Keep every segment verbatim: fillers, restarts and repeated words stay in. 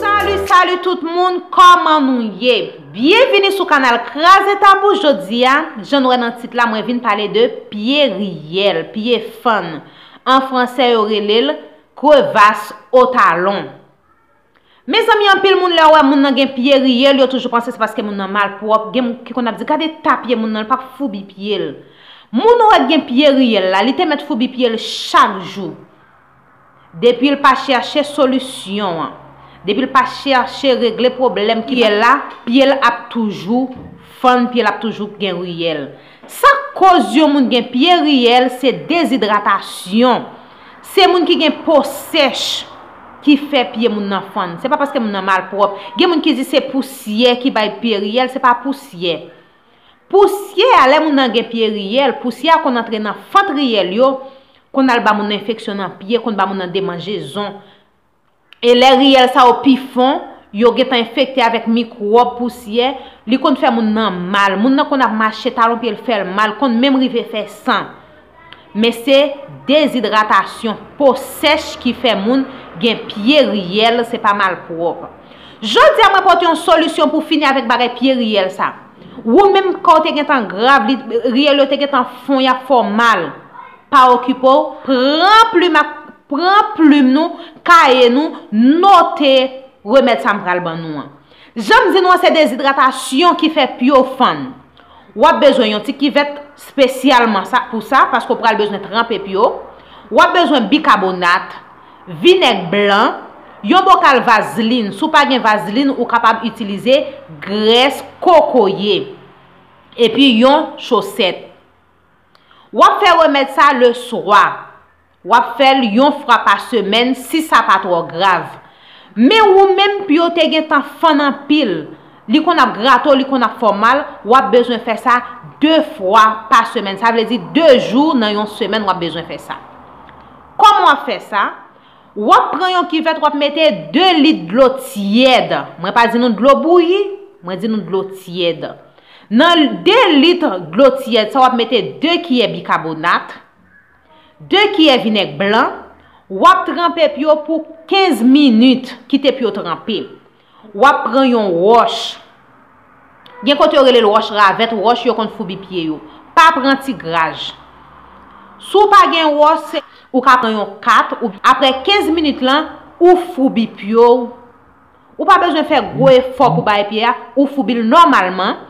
Salut, salut tout moun, kòman nou ye? Byenvini sou kanal Kraze Tabou. Jodi a, jan nou wè nan tit la, mwen vin pale de pye riyèl, pye fann. An fransè, yo rele l crevasse au talon. Mezanmi, anpil moun, lè yo wè moun nan gen pye riyèl, yo toujou panse se paske moun nan malpwòp. Gen moun ki konn ap di, "Gade ta pye moun nan, li p ap foubi pye l." Moun ou wè k gen pye riyèl la, li te mèt foubi pye l chak jou. Depi l pa chèche solisyon an, depi l pa chèche regle pwoblèm ki pye l la, pye l ap toujou fann, pye l ap toujou gen riyèl. Sa k koz yon moun gen pye riyèl, se dezidratasyon. Se moun ki gen po sèch ki fè pye moun nan fann. Se pa paske moun nan malpwòp. Gen moun ki di se pousyè ki bay pye riyèl, se pa pousyè. Pousyè a, lè moun nan gen pye riyèl, pousyè a konn antre nan fant riyèl yo, konn al ba moun nan enfeksyon nan pye, konn ba moun nan demanjezon. E lè riyèl sa yo pi fon, yo gentan enfekte avèk mikwòb, pousyè, li konn fè moun nan mal. Moun nan konn ap mache, talon pye l fè l mal, konn menm rive fè san. Men se dezidratasyon, po sèch ki fè moun gen pye riyèl, se pa malpwòp. Jodi a, mwen pote yon solisyon pou fini avèk bagay pye riyèl sa. Ou menm, kò w te gentan grav, li, riyèl yo te gentan fon, y ap fè w mal. Pa okipe w, pran plim ak, pran plim nou, kaye nou, note remèd sa m pral ban nou an. Jan m di nou an, se dezidratasyon ki fè pye w fann. W ap bezwen yon ti kivèt espesyalman sa, pou sa, paske w pral bezwen tranpe pye w. W ap bezwen bikabonat, vinèg blan, yon bokal vazlin. Si w pa gen vazlin, ou kapab itilize grès kokoye. Epi yon chosèt. W ap fè remèd sa leswa. W ap fè l yon fwa pa semèn si sa pa twò grav. Men ou menm, pye w te gentan fann anpil, li konn ap grate w, li konn ap fè w mal, w ap bezwen fè sa de fwa pa semèn. Sa vle di de jou nan yon semèn w ap bezwen fè sa. Kòman w ap fè sa? W ap pran yon kivèt, w ap mete de lit dlo tyèd. Mwen pa di nou dlo bouyi, mwen di nou dlo tyèd. Nan de lit dlo tyèd sa, w ap mete de kiyè bikabonat, de kiyè vinèg blan, w ap tranpe pye w pou kenz minit, kite pye w tranpe. W ap pran yon wòch. Gen kote yo rele l wòch ravèt, wòch yo konn foubi pye yo. Pa pran ti graj. Si w pa gen wòch, se, ou ka pran yon kat, ou, apre kenz minit lan, ou foubi pye w. Ou pa bezwen fè gwo efò pou bay pye a, ou foubi l nòmalman.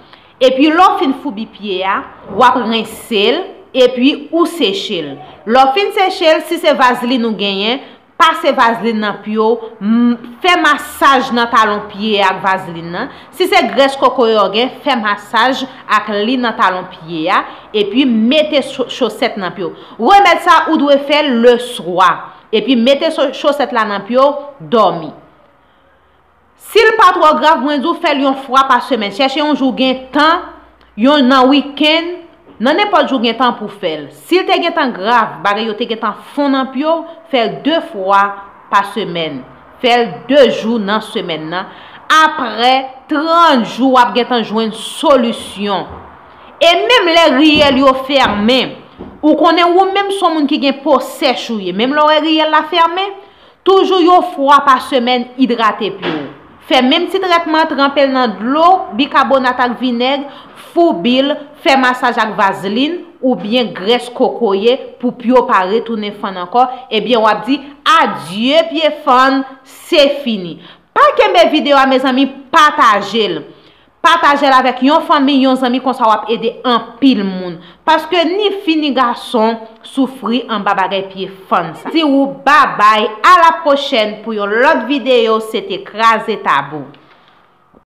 Epi lè w fin foubi pye a, w ap rense l, epi ou seche l. Lè w fin seche l, si se vazlin ou genyen, pase vazlin nan pye w, m, fè masaj nan talon pye a ak vazlin nan. Si se grès kokoye w gen, fè masaj ak li nan talon pye a, epi mete cho-, chosèt nan pye w. Remèd sa, ou dwe fè l leswa. Epi mete cho-, chosèt la nan pye w, dòmi. Si l pa twò grav, mwen di w fè l yon fwa pa semèn. Chèche yon jou w gen tan, yon nan wikenn, nan nenpòt jou w gen tan pou w fè l. Si l te gentan grav, bagay yo te gentan fon nan pye w, fè l de fwa pa semèn. Fè l de jou nan semèn nan. Apre trant jou, w ap gentan jwenn solisyon. E menm lè riyèl yo fèmen, ou konnen ou menm se yon moun ki gen po sèch ou ye. Menm lè w wè riyèl la fèmen, toujou yon fwa pa semèn idrate pye w. Fè menm ti trètman, tranpe l nan dlo bikabonat ak vinèg, foubi l, fè masaj ak vazlin oubyen grès kokoye pou pye w pa retounen fann ankò, ebyen w ap di, "Adye pye fann, se fini." Pa kenbe videyo a, mezanmi, pataje l. Pataje l avèk yon fanmi, yon zanmi, konsa w ap ede anpil moun. Paske ni fi ni gason soufri anba bagay pye fann sa. Di ou babay, a la pwochèn pou yon lòt videyo, se te Kraze Tabou.